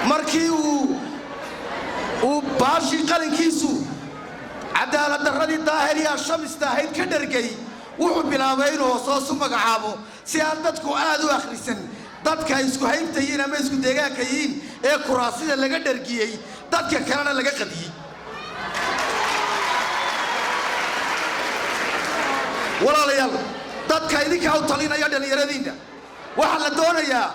Markii uu baashii qalinkiisu cadaalad darradii Daahiriya Shamista ahayd ka dhargay, wuxuu bilaabay inuu hoos u magacaabo si aan dadku aad u akhrisan dadka ay isku haybta yihiin ama isku deegaanka yihiin ee kuraasida laga dhargiyey, dadka kalena laga qadiyey. Walaalayaal, dadka idinkaa u talinaya, dhallinyaradiinna waxaa la doonayaa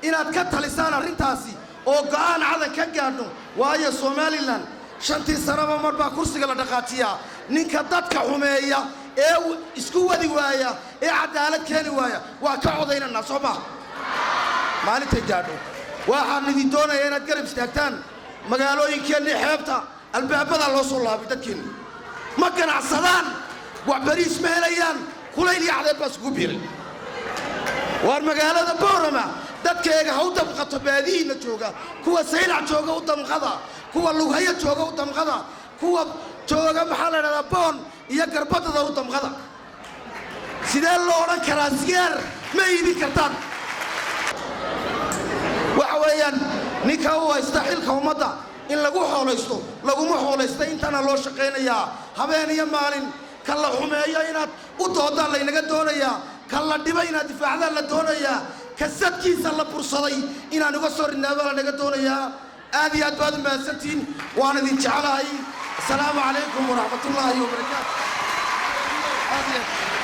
inaad ka talisaan arrintaasi oo go'aan cadan ka gaadho, waayo Somalilan 5-tii sanaba mar baa kursiga la dhaqaajiyaa. Ninka dadka xumeeya ee isku wadi waaya ee cadaalad keeni waaya waa ka codaynanaa, soo maha? Maalintay gaadho waxaan idin doonayaa inaad garab istaagtaan. Magaalooyinkeennii xeebta albaabadaa loo soo laabay, dadkeenni ma ganacsadaan, wax bariis ma helayaan, kulayl iyo cadeed baa isugu biiray. Waar magaalada Boorama dadkeega ha u damqato, baadihiinna jooga, kuwa Saylac jooga u damqada, kuwa Lughaya jooga u damqada, kuwa jooga maxaa la dhahdaa Boon iyo Garbadada u damqada. Sidee loo odhan karaa sigaar ma iibin kartaan? Waxa weeyaan ninka u haysta xilka ummadda in lagu xoolaysto, laguma xoolaysta. Intana loo shaqaynayaa habeen iyo maalin. Ka la xumeeyo inaad u doodaan laynaga doonayaa, ka la dhibay inaad difaacdaan la doonayaa, ka sadkiisa la bursaday inaan uga soo ridnaabaa lanaga doonayaa. Aad iyo aad baad u mahadsantihiin, waan idin jeclahay. Asalaamu calaykum waraxmatullaahi wabarakaatu. Aad iyo aad.